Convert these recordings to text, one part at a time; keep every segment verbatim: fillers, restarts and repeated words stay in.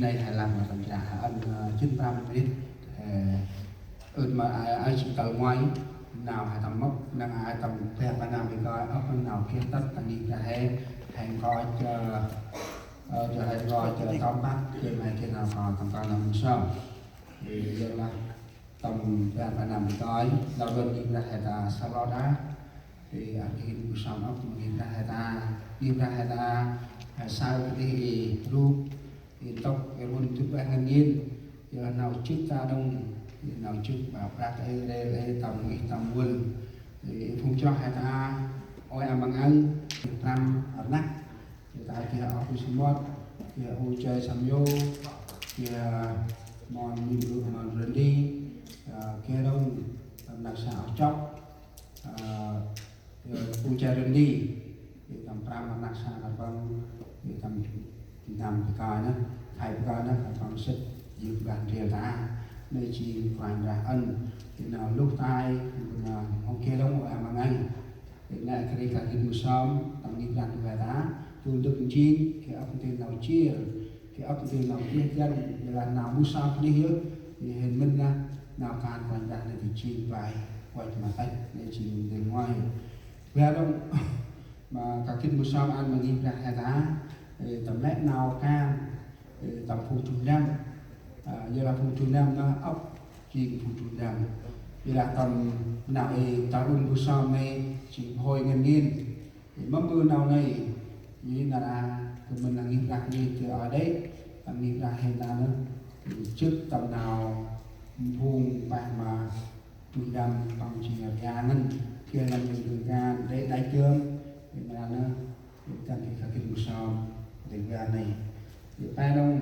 Nây he lah ma tâm trà he ăn, ơ, jât prăm minit, he ưn ma ai, ai jât tal ngoai, nau he tâm mâp, năng ai tâm bar ma năm i kơi, âk ma nau geh tât ta ngih brah he, he nkoch, ơ, ơ, jêh he nkoch, ơ, tâm păk, jêh he geh nau kơi tâm kơi nau mâu sơm. Ê, yơn lah tâm bar ma năm i kơi, nau lơn ngih brah he ta sa lŏ đah. Ê, ăn geh gĭt mâu sơm âk ma ngih brah he ta, ngih brah he ta, ơ, saơ kơt ri, ê, rup, ê, ntŭk, ê, run tŭt ueh ngăn ngên, ê, nau jât ta đŏng, ê, nau jât ma prăk, ê, rêl, ê, tâm ngih tâm vâl. Ê, phung chroh he ta, ôi a măng ăn, ê, prăm, rnăk, ê, ta geh ôh u Samot, geh u Chai Sam Yo, geh mon Minh Group, mon Randy, ê, geh đŏng, tâm rnăk sa ôh chok, ơ, ơ, u Chai Randy, ê, tâm prăm rnăk sa kar păng, ê, tâm năm bơh kơi nơh, khay bơh kơi nơh, kar păng sĭt, yơk bah ndrel ta, nây jêng Kôranh Brah ăn, ê, nau luh tay, ê, nau hŏ geh đŏng, ơ, a măng ăn. Ê, nây kơt ri kah gĭt mâu sơm, tâm ngih brah du huê ta, du ntŭk njêng, geh âk ntil nau jêr, geh âk ntil nau geh jăn, ê, lah nau mâu sơm kơt ri yơh, ê, hên mĭn lah, nau kan Kôranh Brah nây jêng play, uăch ma tăch, nây jêng ntil ngoai. Bar đŏng, ma kah gĭt mâu sơm ăn ma ngih brah he ta, ê, tâm lĕ nau kan, ê, tâm phung du năm, ơ, yơn lah phung du năm nơh âk jêng phung du năm. Yơn lah tâm nau ê ta run mâu sơm nây jêng phôi ngăn ngên. Ê, mâm ƀư nau nây, ê, nar aơ, kơt mĭn lah ngih brah ngih tơ a đê̆, tâm ngih brah he ta nơh, ê, jât tâm nau phung pah ma du năm păng jêng ria ngăn, geh lăm lĕ gân, đê̆ đach dơm, ê, nar aơ nơh, ê, tâm geh kah gĭt mâu sơm, ri bar nây. Ê, bar đŏng,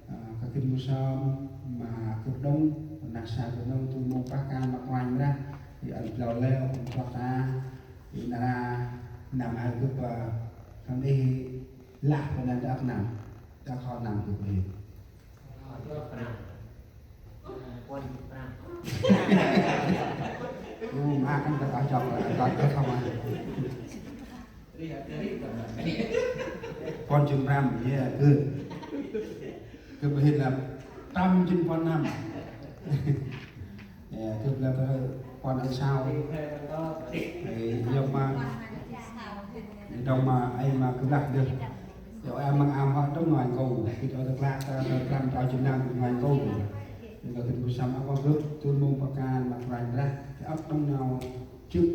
ơ, kah gĭt mâu sơm, ma gâp đŏng, rnăk sa gâp đŏng, du mông pah kan ma Kôranh Brah, ê, ăn blau leo, ăn kloh ta, ê, nar aơ, năm aơ gâp, ơ, khân may lah, bơh năn đah năm, đah hŏ năm gâp hên. Ơ, ma ăn ta chok lah, ta chok lah ma. Puăn jât prăm, yeah, good. Gâp hên lah prăm jât puăn năm. Yeah, gâp lah puăn ăn sau. Ê, yơh ma, đŏng ma, ê ma gâp lah dơh. Yơh, ê ma ăn hŏ đŏng ngoai nkô. Gĭt ơ ta klă, ta, ta prăm ta jât năm ngoai nkô. Yơn lah gĭt mâu sơm âk ma gâp, du mông pah kan ma Kôranh Brah. Âk đŏng nau jât,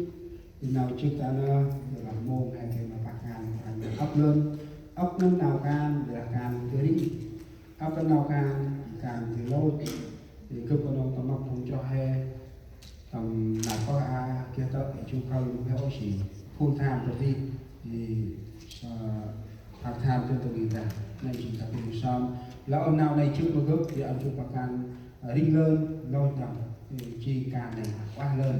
nau jât ta nơh, yơn lah mông he geh ma pah kan ma Kôranh Brah. Âk lơn, âk nơh nau kan, yơn lah kan geh ri. Âk nơh nau kan, kan geh lôch. Ê, gâp knŏng tâm mâp phung chroh he, tâm nau pơh a, geh tơ̆, ê, chu kăl he ôh si. Full time tơ̆ ti, ê, ơ, part time tơ̆ tơ̆ ngih brah. Nây jêng kah gĭt mâu sơm. Lah ơ nau nây jât ma gâp, ê, ăn gâp pah kan, ơ, rĭng lơn, lôch đŏng, ê, jêng kan nây, ueh lơn.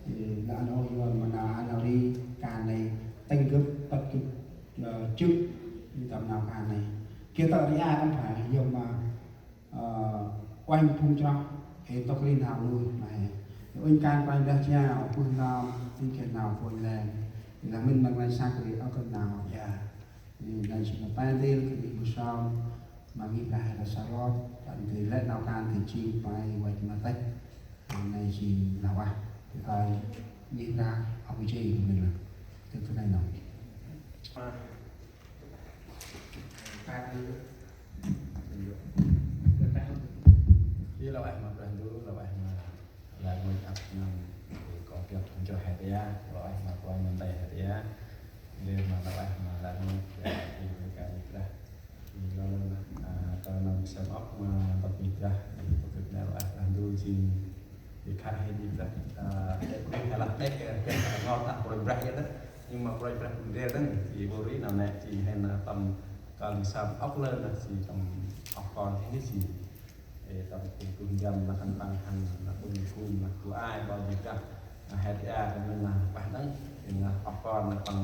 Ê, lah ăn ôh yơn ma nau, ăn nau ri, kan nây, tĭng gâp, tât gâp, ơ, jât, ê, tâm nau kan nây. Geh tơ̆ ri a đŏng phải, yơn ma, ơ, uănh phung chroh, ê, ntŭk ri nau nuih ma he. Uănh kan Kôranh Brah jao, bơh nau, ê, geh nau phôn leng. Ê, lah mĭn ma Kôranh săk ri, ơ, kơt nau, ya. Ê, nây jêng ma pe ntil, kơt ri mâu sơm, ma ngih brah he ta sa lŏ, ăn geh lĕ nau kan geh jêng play, uăch ma tăch. Ê, nây jêng nau ueh, ê, kơi ngih brah, ơ, jêng mĭn lah. Tơ, tơ nây nơh. Ê, lah ueh ma Brah Ndu, lah ueh ma lah ngơi ăp nơm, ê, kŏ biăp nchroh he ta, lah ueh ma kôranh nơm nti he ta. Ê, ma lah ueh ma lah ngơi, ê, ê, ka ngih brah. Ê, lah, lah, a, ta nơm sơm ăp ma ntŭk ngih brah, ê, pơgâp nơh lah ueh Brah Ndu jêng Ê, khă hên i brah, ơ, đêk, đêk, lah đêk, ơ, đêk, ơ, ngor ta Kôranh Brah yơh đah. Nhưng mà Kôranh Brah ndrel đah, i bôri nau nê, i hên, ơ, tâm kơl sơm ŏk lơn đah, i tâm ŏk kon hên i. Ê, tâm kŭm kŭm jăm lah khân păng hăn, lah kŭm kŭm, lah kŭm ai, ƀon i brah, lah het ia, tâm mĭn lah pah đah, ê, lah ŏk kon, lah păng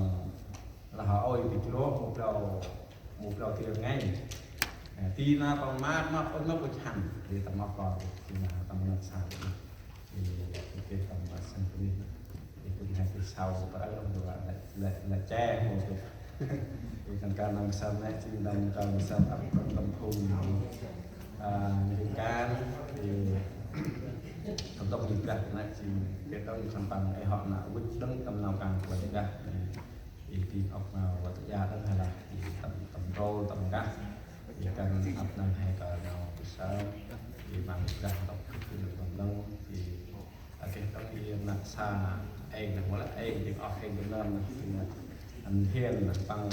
Lah hŏ ôi ti jrô mâu blau, mâu blau ti ngai. Ê, ti nau păng mât mât ôi mât ôi chăn. Ti tâm ŏk kon, ti nau tâm ngăn sa. Ti, ti tâm mât sân ti. Ti kŭn hai ti sau, pơ ơ, lŏng dua, lĕ, lĕ, lĕ che, mâu ti. Ê, khân păng nơm săp nĕ, jêng nơm kơl săp ăp tâm phung. Ơ, nơm kan, ê, tâm tŭk nơm gah nĕ, jêng kĕ tâm khân păng ê hŏ nă wĭt đŏng tâm nau kan kơ wăt gah. Ê, ê, ti ŏk nau wăt gah đŏng hay là, ê, tâm, tâm rôl, tâm gah. Ê, kan ăp nơm he kơ nau săp. Ê, măng gah tŭk kơ nơm tâm đŏng. Ê, Ơ, kĕ tâm i năk sa êng năk mâu lah êng jêng oh êng Việt Nam năk jêng năk ăn hiên năk păng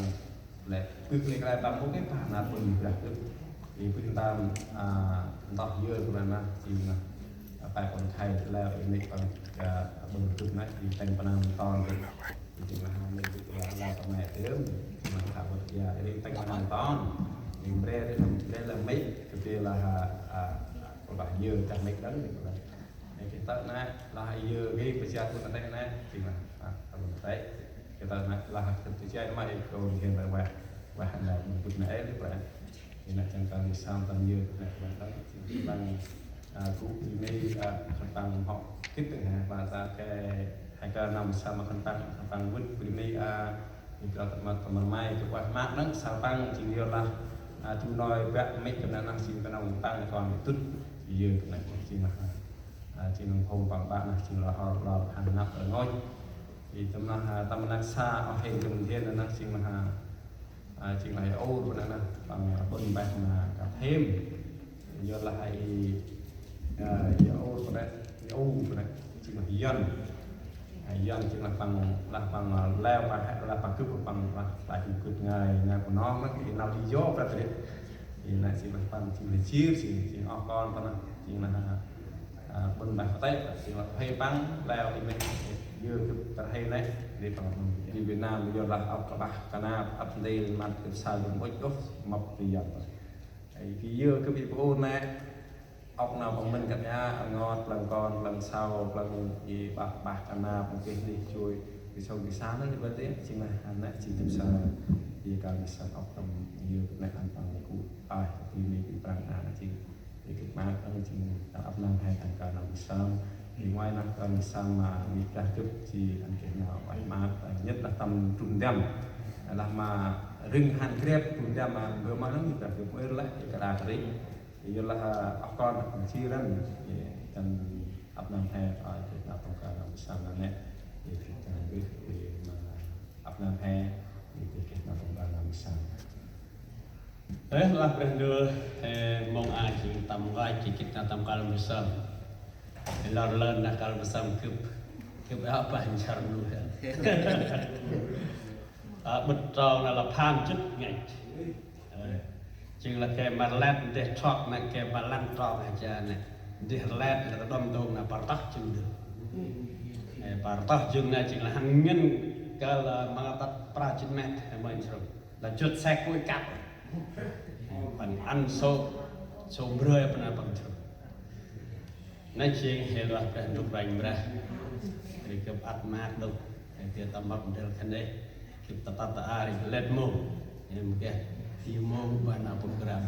lĕ ƀư lĕ klei păng mâu kĕ păng năk ƀư brah ƀư. I ƀư tâm, ơ, ntoh yơ kơ năk jêng năk, ơ, pai păng khay leo i nĕ păng, ơ, ƀư ƀư năk jêng têng păng năk ton ƀư. Jêng năk hăm nĕ ƀư leo păng năk tơm jêng năk hăm ƀư ya i têng păng năk ton. Jêng bre ri năk bre lĕ mĕ kơ bre lah, ơ, ơ, ƀư lah yơ kơ mĕ đŏng ƀư lah. Ê, kĕ tơ̆ nĕ, lah yơ geh pơsiat ƀư năk tĕ nĕ, jêng lah, ah, ƀư năk tĕ. Kĕ tơ̆ nĕ, lah kĕ tơ̆ jai ma ê kôn hiên ƀư wah, wah năk ƀư năk ê lĕ ƀư. Ê năk jêng kơ nơm săp tâm yơ năk ƀư năk, jêng lah, ah, gŭ ƀư nĕ, ah, khân păng hŏ gĭt tơ̆ng ha, ƀă ta kĕ, he kơ nơm săp ma khân păng, khân păng wĭt ƀư nĕ, ah, ê kơ tơ̆ ma, tơ̆ ma may, kơ wah măt năk, săp păng, jêng yơ lah, ah, tu nôi ƀă mĕ kơ năk năk, jêng kơ năk păng, kơ năk tŭt, yơ kơ năk, jêng lah, ah, Ơ, jêng nơm phung păng ƀă nơh, jêng lah hŏ lor hăn năp rngôch. Ê, tâm nơh, ơ, tâm năk sa, oh hên tâm thiêng nơh, jêng lah, ơ, jêng lah ur bơ nơh, păng ƀŭn ƀah ma kăp hêm. Yơn lah ê, ơ, ur bơ nơh, ur bơ nơh, jêng lah Yuăn. Ơ, Yuăn jêng lah păng, lah păng, ơ, leo păng, lah păng gâp păng, lah, lah jêng gâp ngai, ngai păng nơh, nơh, ê, nau ri yô bơ nơh. Ê, nơh jêng lah păng, jêng lah jêr, jêng, jêng oh kon bơ nơh, jêng lah, Ơ, ƀŭn ƀah pơtêk, jêng lah phe păng, leo i mĕ, yơ gâp tơr hên nĕ, ri păng, ri Việt Nam, yơ lah ŏk kơƀah, kơnap, ăp ntil, măt gâp sa gâp ŭch ôh, mâp ri yăn. Ê, kơ yơ gâp i pô nĕ, ŏk nau păng mĭn kăt ya, rngot, plơ̆ng kon, plơ̆ng sau, plơ̆ng i ƀah, ƀah kơnap, mâu geh neh joi, kơ sau kơ sa nĕ, ri bơh tê, jêng lah, nĕ, jêng gâp sa, i kơ gâp sa ŏk tâm, yơ gâp nĕ ăn păng gŭ, ơ, i mĕ gâp prăng ăn, jêng. Ê, gâp măt ăn jêng ta ăp nơm he ăn kơ nơm săp. Ê, ngoai nơh kơ nơm săp ma ngih brah gâp jêng ăn geh nau ueh măt, nhất là tâm trùng dăm. Lah ma rưng hăn grep trùng dăm ma bơ ma nơh ngih brah gâp mơ lĕ, ê, kơ đa kơ ri. Ê, yơ lah, ơ, oh kon, jêng răn. Ê, tâm ăp nơm he, ơ, gâp nơm tông kơ nơm săp nơh nĕ. Ê, gâp nơm gâp, ê, ma ăp nơm he, ê, gâp nơm tông kơ nơm săp. Ê, lah Brah Ndu, ê, mông a jêng tâm ngai jêh gĭt nơh tâm kal mbơh sơm. Ê, lor lơn nơh kal mbơh sơm gâp, gâp ơ pah nchar lu he. Ơ, bĭt trong nơh lah phan jât ngăch. Ê, jêng lah geh ma rlet ndeh trok nơh, geh ma lăng trok nơh jêh nơh. Ndeh rlet nơh rđom dông nơh pơr tah jêng dơh. Ê, pơr tah jêng nơh jêng lah hăn ngăn kơ lah ma tât pra jât met, ê, mơ nsrông. Lah jut sek kôi kăp. Păng ăn sô, sô mbrơi păng ăn păng jru. Nơh jêng he lah Brah Ndu Kôranh Brah. Ri gâp ăt măt đŏng. Ri gâp tâm mâp ndrel khân ê. Gâp ta tât ta a ri lĕt mông. Ê mâu geh ti mông ƀah nau pơgrăm.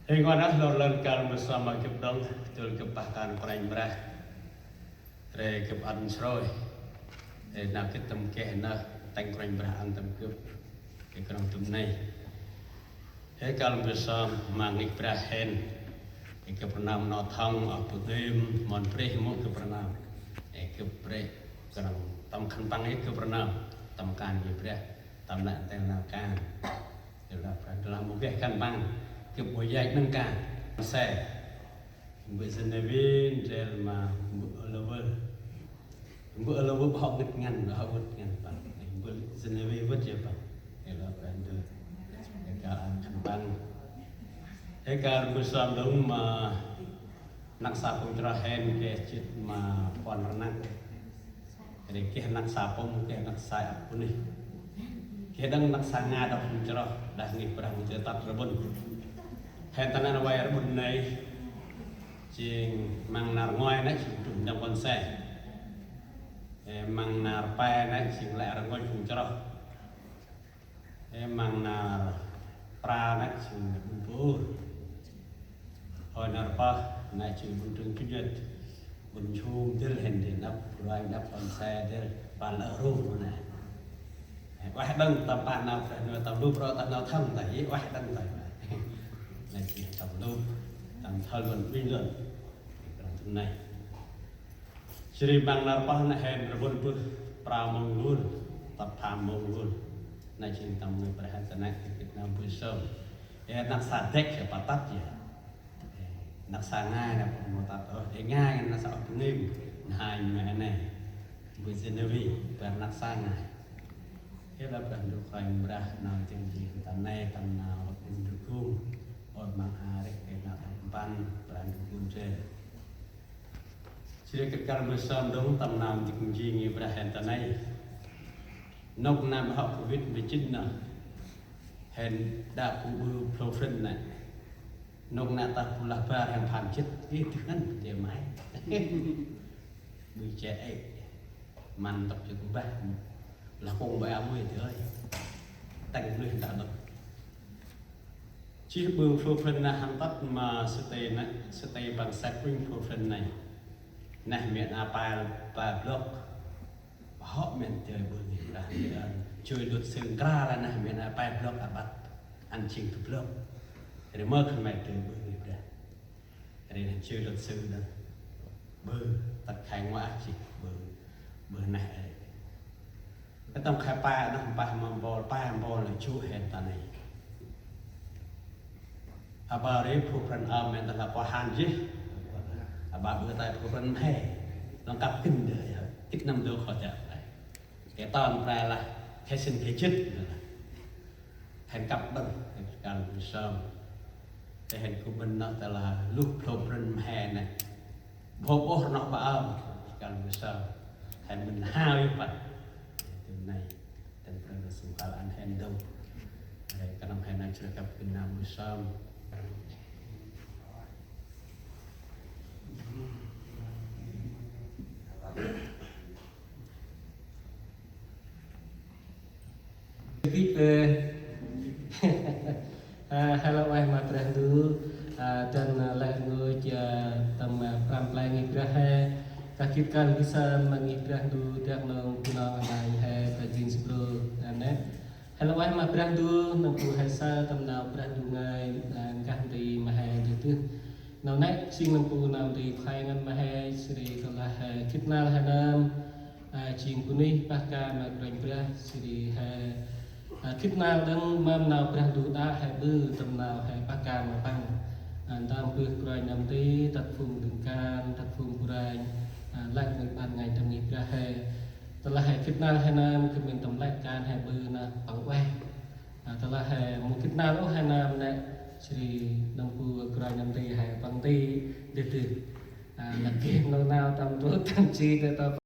Ê ngoai nơh lor lơn kal mbơh sơm ma gâp đŏng. Tơl gâp pah kan Kôranh Brah. Ri gâp ăn nsrôih. Ri nau gĭt tâm geh nơh tĭng Kôranh Brah ăn tâm gâp. Ri krŏng tŭm nây. Ê kal mbơh sơm ma ngih brah hên. Ê gâp rnơm nau thăng, ơ, bơh ngim, mon brih mâu gâp rnơm. Ê gâp brih, krŏng tâm khân păng ê gâp rnơm. Tâm kan ngih brah, tâm năk ntil nau kan. Ê lah Brah Ndu lah mâu geh khân păng, gâp mâu yach nâng kan. Se. Bơ̆ Genevie ndrel ma bơ̆ Oliver. Bơ̆ Oliver hŏ ngĭt ngăn, hŏ ngĭt ngăn păng. Bơ̆ Genevie wĭt jêh păng. Ê lah Brah Ndu. Ê kal ăn khân păng. Ê kal mbơh sơm đŏng ma năk sa pŭng chroh hên geh jât ma puăn rnăk. Ri geh năk sa pŭng, geh năk sa ăp bunuyh. Geh đŏng năk sa nga đŏk pŭng chroh, đah ngih brah mâu dơi tât rƀŭn. Hên ta năn vay rƀŭn nây, jêng măng nar ngoai nây, jêng tum ndăm kon se. Ê, măng nar pe nây, jêng lĕ rngôch pŭng chroh. Ê, măng nar pra nây, jêng ƀŭn pur. Hơi nar pơh nây, jêng ƀŭn trưng Chúa Nhật. Ƀŭn Jum dêl hên dêl năp, ruai năp kon se dêl, pal lơ rung nây. Ê, Ueh đŏng tâm pah nau Brah Ndu, tâm lŭp ro tâm nau thăm ta i ueh đŏng ta. Nây jêh tâm lŭp, tâm thơ luận bình luận. Kơt nây jêh ri măng nar pah nây hên rƀŭn bơh prao mông ngul, tât pham mông ngul. Nây jêng tâm ngơi Brah hên ta nây kơt nau bơh sơm. Ê, năk sa dek ya pa tât ya. Ê, năk sa ngai năk pa mâu tât ôh. Ê, ngai năk sa ôh bơngim. Nai mê nê. Bơh January, bar năk sa ngai. Ê, lah Brah Ndu Kôranh Brah nau jêng jêh ta nây tâm nau Brah Ndu gŭm. Ôi măng a rêh kê nau tâm ban Brah Ndu gŭm jêh. Jêh ri kơt kăl bơh sơm đŏng tâm nau jêng jêng ngơi Brah hên ta nây. Nôk nơm hŏ Covid mười chín nơh. Hên đă bu bơh Phlobrân nây. Nôk nơm tât bu lah bar hên pham jêt. Ê, tih ngăn, dê mai. Bơh che ê. Măn tât jêh ƀah. Lah kông ƀa mui dơi. Tâng lưh ta đŏng. Jêh bơh Phlobrân nây hăn tât ma state nây, state păng săk uănh Phlobrân nây. Neh mĭn a pai, pai blok. Hŏ mĭn dơi bơh ngơi Brah nây. Joi luật sư nkra lah neh mĭn a pai blok aƀaơ. Ăn jêng tu blok. Ri mơ khân may dơi bơh ngơi Brah. Ri neh joi luật sư nây. Bơh, tât khai ngoa jêh, bơh, bơh neh ri. Kơt tâm khai pa nơh, pah ma mpôl, pah mpôl nơh jŭ hên ta nây. Aƀaơ ri Phlobrân ơm hên ta lah pah hăn jêh. Aƀaơ bơh tay Phlobrân mhe. Lăng kăp kĭn dơi, kĭn năm dô kho jă tay. Kê ton prai lah, khe sĭn khe jêt, hên kăp đŏng, hên kăl bơh sơm. Tê hên gŭm mĭn nơh ta lah luh Phlobrân mhe nê. Bhôk ôh rnoh ƀa ơm, kăl bơh sơm. Hên mĭn hao yơh păng. Tơ nây, tơm Brah Ndu sŭm kăl ăn hên đŏng. Ri kơnơm hên nây jêh ri kăp gĭn nơm bơh sơm. Gĭt, ơ, a, halo ueh ma Brah Ndu, a, dăn, a, lĕ rngôch, a, tâm, a, prăm play ngih Brah he, kah gĭt kăn bơh sơm ma ngih Brah Ndu, dak nong Bunong Amai he, ta jêng sbro, a, nê. Halo ueh ma Brah Ndu, nâm bu he saơ tâm nau Brah Ndu ngơi, a, nkah nti ma he dơi dơh. Nau nê, jêng nâm bu nau nti khlay ngăn ma he, jêh ri kơt lah he gĭt năl he nơm, a, jêng bunuyh pah kan ma Kôranh Brah, jêh ri he, a, gĭt năl đŏng mơm nau Brah Ndu đă he ƀư tâm nau he pah kan ma păng. A, ntơm bơh kôranh nơm nti, tât phung dâng kan, tât phung bu ranh, a, lĕ ngơi ban ngai tâm ngih Brah he. Tơ lah he gĭt năl he nơm, gĭt mĭn tâm lĕ kan he ƀư nơh păng ueh. A, tơ lah he mâu gĭt năl ôh he nơm nê, jêh ri nâm bu kôranh nơm nti he păng nti dơh dơh. A, lăp geh nau nau tâm trôk tâm chi tơ tơ